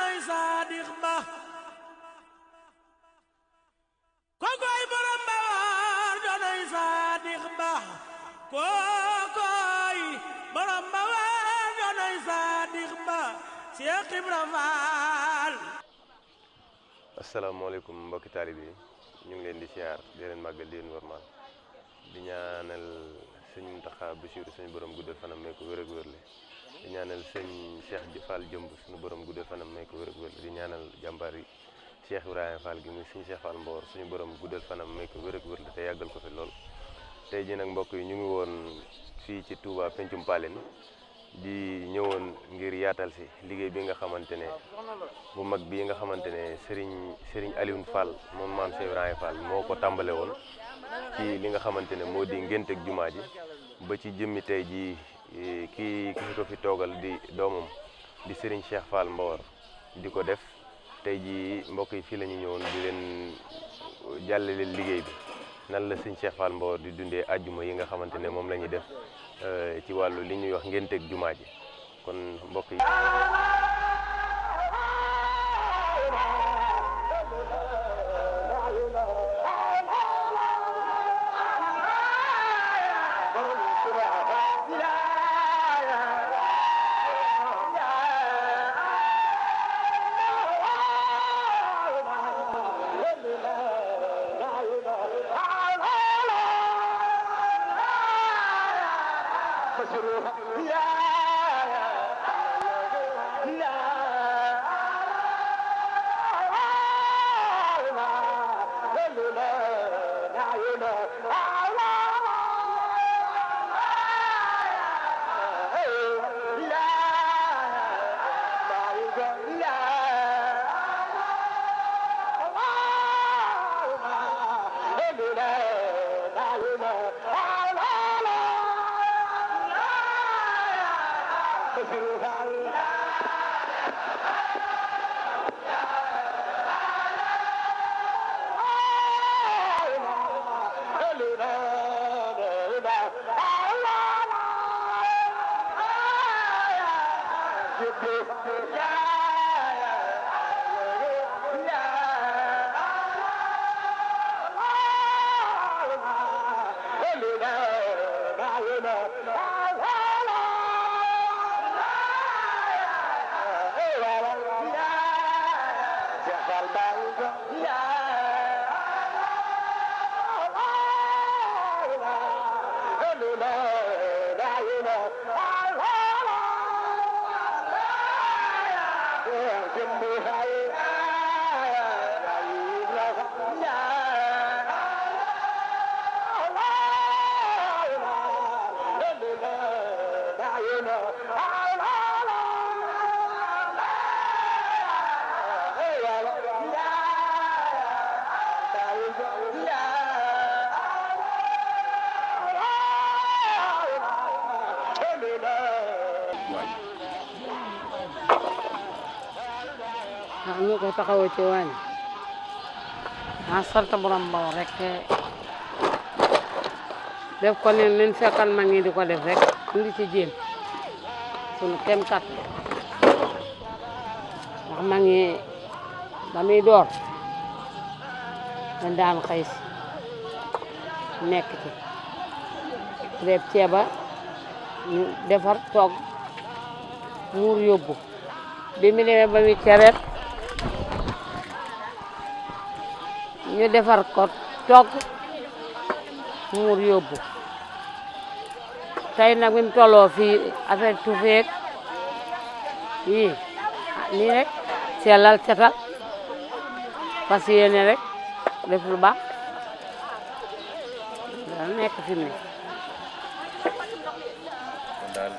doonay saadix ba kokoy borom Mbawor doonay saadix ba kokoy borom Mbawor doonay saadix ba Cheikh Ibra Fall. asalaamaaleykum mbokki taalibe yi ñu ngi leen di siyaar di leen màggal di leen warmaal di ñaanal sëñ Muntaxa Basiru suñu borom guddal fanam may ko wér ak wérle di ñaanal sëñ Cheikh Fall jëmb suñu borom guddal fanam may ko wér ak wérle di ñaanal jàmbaar yi Cheikh Ibrahima Fall gi muy sëñ Cheikh Fall Mbawor suñu borom guddal fanam may ko wér ak wérle te yàggal ko fi lool. tey jii nag mbokk yi ñu ngi woon fii ci Touba Pencum Paleen di ñëwoon ngir yaatal si liggéey bi nga xamante ne bu mag bii nga xamante ne Serigne Alioune Fall moom maam Cheikh Ibrahima Fall moo ko tàmbale woon ci li nga xamante ne moo di ngénte ak jumaa ji ba ci jëmmi tey ji ki ko fi toogal di doomam di Serigne Cheikh Fall Mbawor di ko def tey ji mbokk yi fii la ñu ñëwoon di leen jàllale liggéey bi nan la Serigne Cheikh Fall Mbawor di dundee àjjuma yi nga xamante ne moom la ñuy def ci wàllu li ñuy wax ngénte ak jumaa ji kon mbokk yi ñu ko taxawoo ci waañ sant borom Mbawor rek def ko ne leen fekkal mag ñi di ko def rek ñu di ci jéem sunu kem kat ndax mag ñi ba muy door dañ daan xëy si nekk ci def ceeba ñu defar toog muur yóbbu bi mu demee ba muy cereet ñu defar ko togg muur yóbbu tey nag bi mu tolloo fii affaire tufeeg yii nii rek sellal setal parce que yéene rek def lu baax daal nekk fi mu ne. kon daal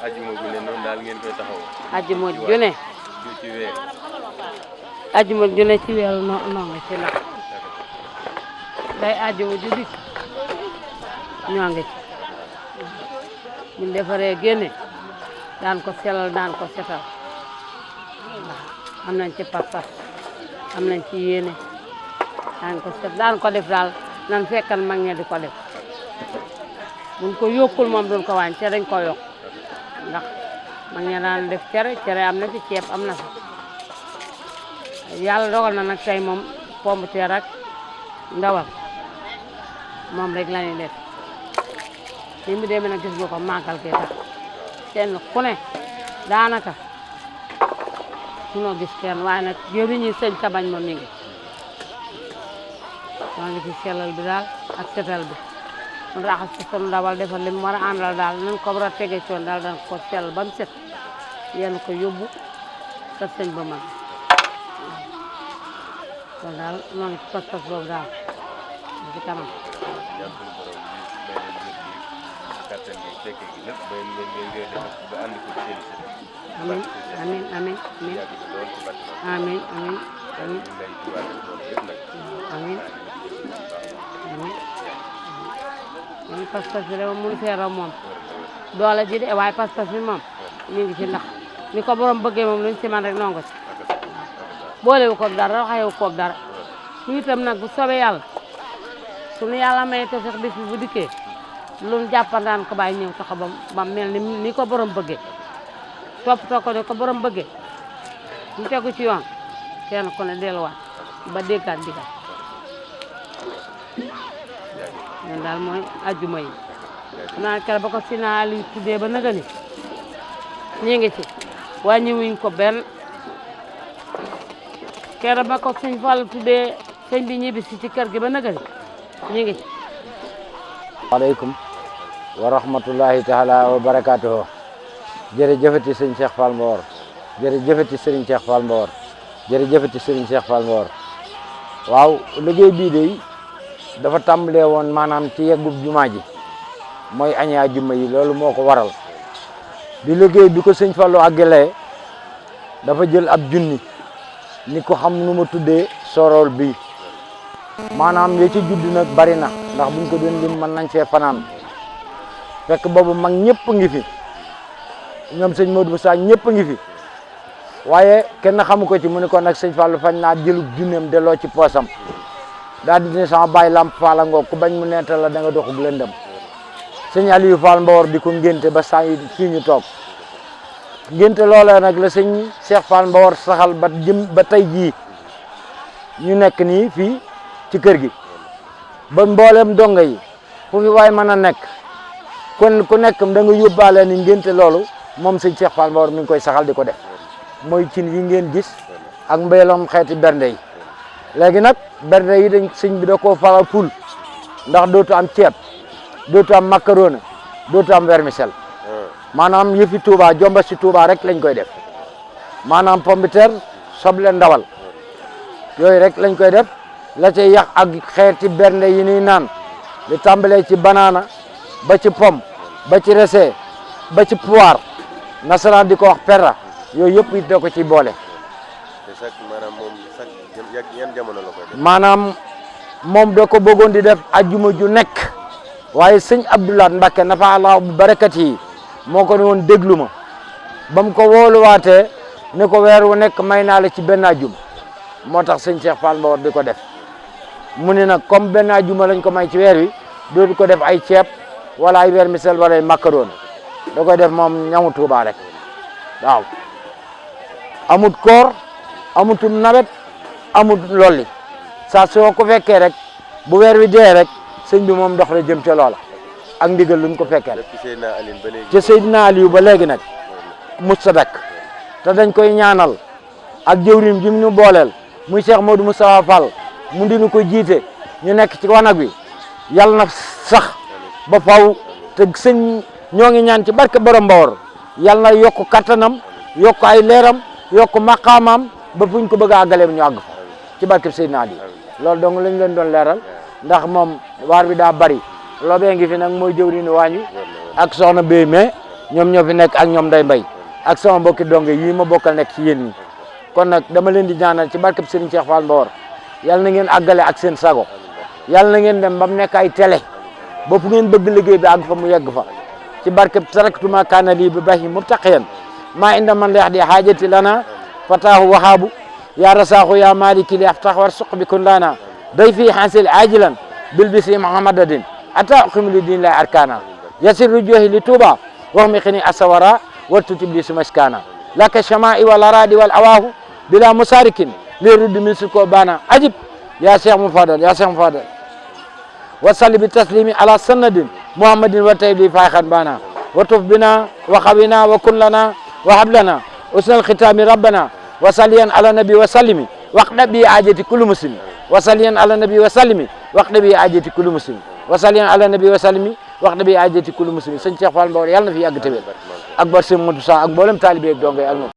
ajjuma gu ne noonu daal ngeen koy taxaw. ajjuma june ci weer. ajjuma june ci weeru noo ngi ci nag day ajjuma ju dikk ñoo ngi ci buñ defaree génne daan ko selal daan ko setal waaw am nañ ci pas-pas am nañ ci yéene daan ko set daan ko def daal nan fekkan mag ñe di ko def buñ ko yokkul moom duñ ko wàññi te dañ ko yokk ndax mag ñe daan def cere am na fi ceeb am na fi yàlla dogal na nag tey moom pomme de terre ak ndawal moom rek la ñuy def ni mu demee nag gis nga ko màggal kee tax kenn ku ne daanaka sunoo gis kenn waaye nag jëriñu sëñ tabañ moom mi ngi maa ngi ci sellal bi daal ak setal bi mu raxas ci sunu ndawal defal li mu war a àndal daal nañ ko war a tege coon daal dañ ko sellal ba mu set yenn ko yóbbu kër sëñ ba mag kon daal maa ngi ci pas-pas boobu daal ci kanam amin amin amin amin amin amin amin amin pas-pas bi de moom mënu fee raw moom doole ji de waaye pas-pas bi moom ñu ngi ci ndax ni ko borom bëggee moom luñ ci man rek nongo ci boolewu ko dara waxewu ko dara ñu itam nag bu soobee yàlla suñu yàlla may te sax bis bi bu dikkee lu mu jàppandaan ko bàyyi ñëw taxaw ba mel ni ko borom bëggee toppatoo ko ne ko borom bëggee ñu tegu ci yoon kenn ku ne delluwaat ba déggaat digal ñun daal mooy ajjuma yi naa kere ba ko Sina Aliou tuddee ba naga ni ñi ngi ci wàññiwuñ ko benn kere ba ko sëñ Fall tuddee sëñ bi ñibbisi ci kër gi ba naga ni ñi ngi ci waaleykum wa rahmatullahi taala wa barakatuhu jërëjëfati sëñ Cheikh Fall Mbawor jërëjëfati Serigne Cheikh Fall Mbawor jërëjëfati Serigne Cheikh Fall Mbawor waaw liggéey bii de dafa tàmbalee woon maanaam ci yeggub jumaa ji mooy añi àjjuma yi loolu moo ko waral bi liggéey bi ko sëñ Fallu àggalee dafa jël ab junni ni ko xam nu ma tuddee sorol bi maanaam ya ci judd nag bari na ndax buñ ko doon lim mën nañ fee fanaan fekk boobu mag ñëpp ngi fi ñoom sëñ Modou Moussa ñëpp ngi fi waaye kenn xamu ko ci mu ne ko nag sëñ Fallu fañ naa jëlub junneem delloo ci poosam daal di ne sama baay Lamp Fall ngoog ku bañ mu nenta la da nga doxug lëndëm sëñ Aliou Fall Mbawor di ko ngénte ba saa yi fii ñu toog ngénte loolee nag la sëñ Cheikh Fall Mbawor saxal ba tey jii ñu nekk nii fii ci kër gi ba mboolem donga yi fu fi waay mën a nekk kon ku nekk da nga yóbbaale ni ngénte loolu moom sëñ Cheikh Fall Mbawor mi ngi koy saxal di ko def mooy cin yi ngeen gis ak mbéyalom xeeti bernde yi léegi nag bernde yi dañ sëñ bi da koo faral ful ndax dootu am ceeb dootu am macaroni dootu am vermicelle maanaam yëfi Touba jomba si Touba rek lañ koy def maanaam pomme de terre soble ndawal yooyu rek lañ koy def la cay yàq ak xeeti bernde yi ñuy naan li tàmbalee ci banana ba ci pomme ba ci raisin ba ci poire nasaraan di ko wax perra yooyu yëpp it da ko ci boole. maanaam moom yan jamono la koy def. maanaam moom da ko bëggoon di def ajjuma ju nekk waaye sëñ Abdoulaye Mbacke nafa Allah bi barakat yi moo ko ne woon déglu ma ba mu ko wóoluwaatee ne ko weer wu nekk may naa la ci benn ajjuma moo tax sëñ Cheikh Fall Mbawor di ko def mu ne nag comme benn ajjuma lañ ko may ci weer wi dootu ko def ay ceeb wala ay vermicelle wala ay macaroni da koy def moom ñamu Tuuba rek waaw amut koor amutum nawet amut lolli saa soo ko fekkee rek bu weer wi dee rek sëñ bi moom dox la jëm ca loola ak ndigal lu mu ko fekkee rek ca Seydina Aliou ba léegi nag musta dakk te dañ koy ñaanal ak jëwriñ ji mu ñu booleel muy Cheikh Modou Moustapha Fall mu dinu ko jiite ñu nekk ci wanag wi yàlla na sax ba faw te sëñ ñoo ngi ñaan ci barke borom Mbawor yàlla na yokk kattanam yokk ay leeram yokk maqaamaam ba fuñ ko bëgg a àggaleem ñu àgg fa ci barke Seydina Ali loolu dong lañ leen doon leeral ndax moom waar bi daa bari lobee ngi fi nag mooy jëwriñu waañu ak soxna Béy mais ñoom ñoo fi nekk ak ñoom day mbay ak sama mbokki donge yii ma bokkal nekk ci yéen ñi kon nag dama leen di ñaanal ci barke Serigne Cheikh Fall Mbawor yàlla na ngeen àggale ak seen sago yàlla na ngeen dem ba mu nekk ay télé ba fu ngeen bëgg liggéey bi àgg fa mu yegg fa ci barke taraktuma kaana lii bi bahi mubtaqiyan maa inda man leex di haajati lana fataahu wahaabu ya rasaahu ya maliki li aftax war suq bi kun lana day fii xansil ajilan bil bisi muhammadadin ata uqim li din la arkana yasir rujuhi li tuuba wax mi xini asawara wa tutib li sumaskana laka shamai wal aradi wal awaahu bila musarikin ليرد مسكو بانا عجب يا شيخ مفضل يا شيخ مفضل وصلي بالتسليم على سند محمد وتيبي فاخر بانا وطف بنا وخبنا وكن لنا وهب لنا حسن الختام ربنا وصليا على النبي وسلم واقض بي حاجة كل مسلم وصليا على النبي وسلم واقض بي حاجة كل مسلم وصليا على النبي وسلم واقض بي حاجة كل مسلم Serigne Cheikh Fall Mbawor yàlla na fi yàgg te wér ak bar Serigne Modou Sa ak mboolem taalibe ak donge ak